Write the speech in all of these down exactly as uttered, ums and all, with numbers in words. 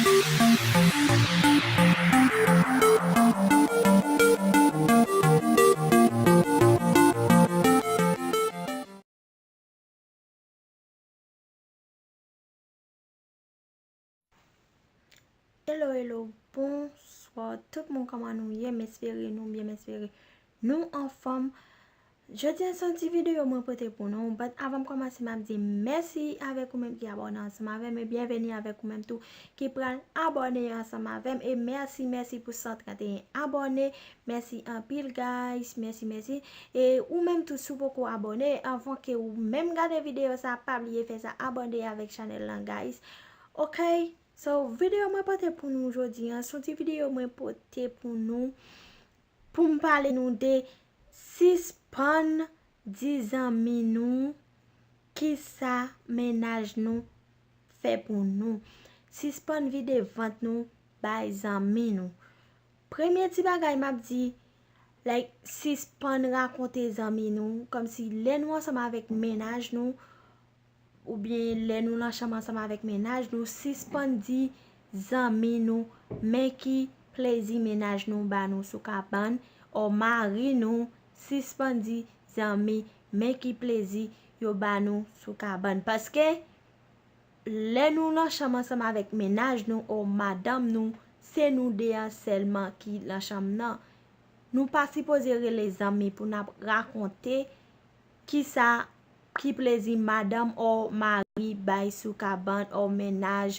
Hello, hello, bonswa tout moun, kòman nou ye? M espere nou byen, m espere nou anfòm. Jodi a se yon ti videyo mwen pote pou nou, but avan m kòmanse, m ap di mèsi avèk ou menm ki abòne ansanm avè m, e byenveni avèk ou menm tou ki pral abòne ansanm avè m, e mèsi, mèsi pou san trannteyen abòne, mèsi anpil, guys, mèsi, mèsi. E ou menm tou, si w poko abòne, anvan ke ou menm gade videyo sa, pa bliye fè sa, abòne avèk chanèl lan, guys. Ok? So, videyo mwen pote pou nou jodi a, se yon ti videyo mwen pote pou nou, pou m pale nou de sispann di zanmi nou kisa mennaj nou fè pou nou. Sispann vide vant nou bay zanmi nou. Premye ti bagay m ap di, like, sispann rakonte zanmi nou, kòmsi lè nou ansanm avèk mennaj nou, oubyen lè nou nan chanm ansanm avèk mennaj nou, sispann di zanmi nou men ki plezi mennaj nou ba nou sou kabann, o mari nou, sispann di zanmi men ki plezi yo ba nou sou kabann. Paske lè nou nan chanm ansanm avèk mennaj nou o madanm nou, se nou de an sèlman ki nan chanm nan. Nou pa sipoze rele zanmi pou n ap rakonte kisa, ki plezi madanm o mari bay sou kabann, o mennaj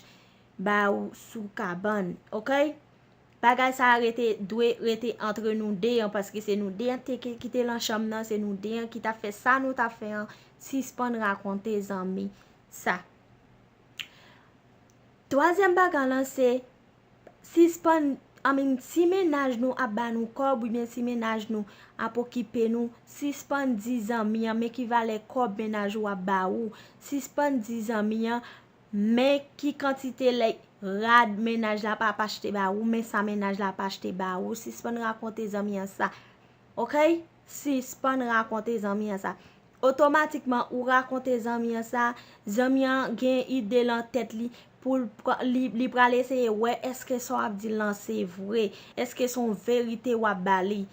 ba ou sou kabann, ok? Bagay sa a rete, dwe rete antre nou de an, paske se nou de an te, ki, ki te nan chanm nan, se nou de an ki t ap fè sa nou t ap fè an, sispann rakonte zanmi sa. Twazyèm bagay lan se, sispann, I mean, si mennaj nou ap ba nou kòb, oubyen si mennaj nou ap okipe nou, sispann di zanmi an men ki valè kòb mennaj ou ap ba ou. Sispann di zanmi an men ki kantite, like, rad mennaj la ap achte ba ou, men sa mennaj la ap achte ba ou. Sispann rakonte zanmi an sa. Ok? Sispann rakonte zanmi an sa. Otomatikman, ou rakonte zanmi an sa, zanmi an gen ide lan tèt li pou l pran, li, li pral eseye wè èske sa w ap di l lan se vre, èske se yon verite w ap ba li.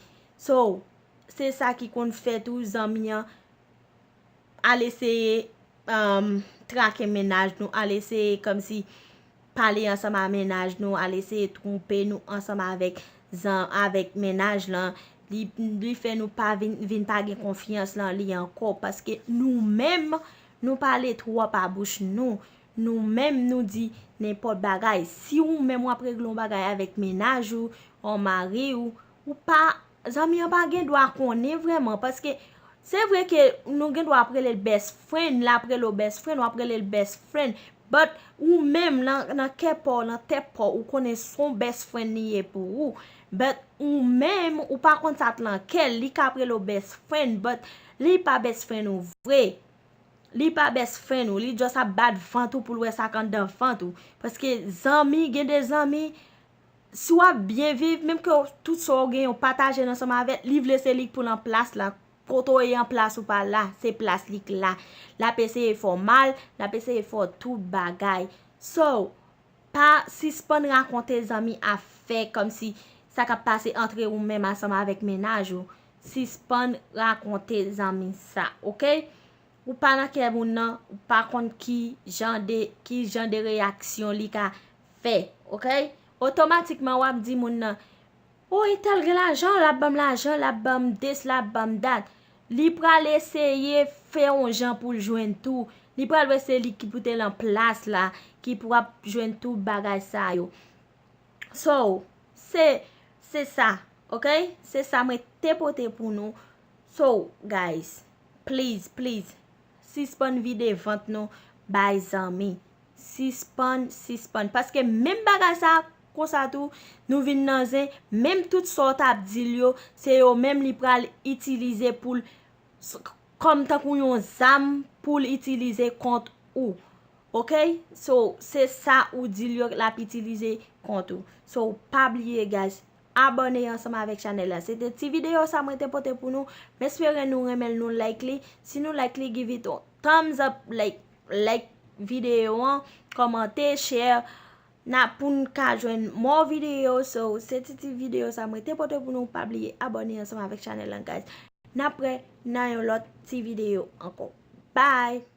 So, se sa ki konn fè tou, zanmi an al eseye, um, trake mennaj nou, al eseye kòmsi pale ansanm a mennaj nou, al eseye twonpe nou ansanm avèk zan-, avèk mennaj lan, li, li fè nou pa vin, vin pa gen konfyans lan li ankò, paske nou menm, nou pale twòp a bouch nou, nou menm, nou di nenpòt bagay. Si ou menm w ap regle yon bagay avèk mennaj ou, yon mari ou, ou pa, zanmi an pa gen dwa konnen vrèman, paske se vre ke nou gen dwa ap rele l best friend, l ap rele w best friend, w ap rele l best friend, but ou menm nan, nan kè pa w, nan tèt pa w, ou konnen se yon best friend li ye pou ou, but ou menm, ou pa konn sa k lan kè l, li ka ap rele w best friend, but li pa best friend ou vre. Li pa best friend ou, li just ap bat vant ou pou l wè sa k anndan vant ou. Paske zanmi, gen de zanmi, si w ap byen viv, menm ke w, tout sa w gen, w pataje l ansanm avè l, li vle se li k pou l an plas la. Kote w ye an plas ou pa la, se plas li k la. L ap eseye fè w mal, l ap eseye fè w tout bagay. So, pa sispann rakonte zanmi afè kòmsi sa k ap pase antre ou menm ansanm avèk mennaj ou. Sispann rakonte zanmi sa, ok? Ou pa nan kè moun nan, ou pa konn ki jan de, ki jan de reyaksyon li ka fè, ok? Otomatikman, w ap di moun nan, "O, entèl gen lajan, l ap ban m lajan, l ap ban m this, l ap ban m that." Li pral eseye fè yon jan pou l jwenn tou. Li pral wè se li ki pou te lan plas la, ki pou ap jwenn tout bagay sa yo. So, se, se sa, ok? Se sa mwen te pote pou nou. So, guys, please, please, sispann vide vant nou bay zanmi. Sispann, sispann. Paske menm bagay sa, konsa tou, nou vin nan zen, menm tout sa w t ap di l yo, se yo menm li pral itilize pou l, s-, kòm tankou yon zam pou l itilize kont ou. Ok? So, se sa ou di l yo l ap itilize kont ou. So, pa bliye, guys, abòne ansanm avèk chanèl la. Se te ti videyo sa mwen te pote pou nou. M espere nou renmen l, nou like li. Si nou like li, give it a thumbs up, like, like videyo an, kòmante, share. N ap pou n ka jwenn more videyo. So, se ti ti videyo sa mwen te pote pou nou. Pa bliye abòne ansanm avèk chanèl lan, guys. N ap wè nan yon lòt ti videyo ankò. Bye!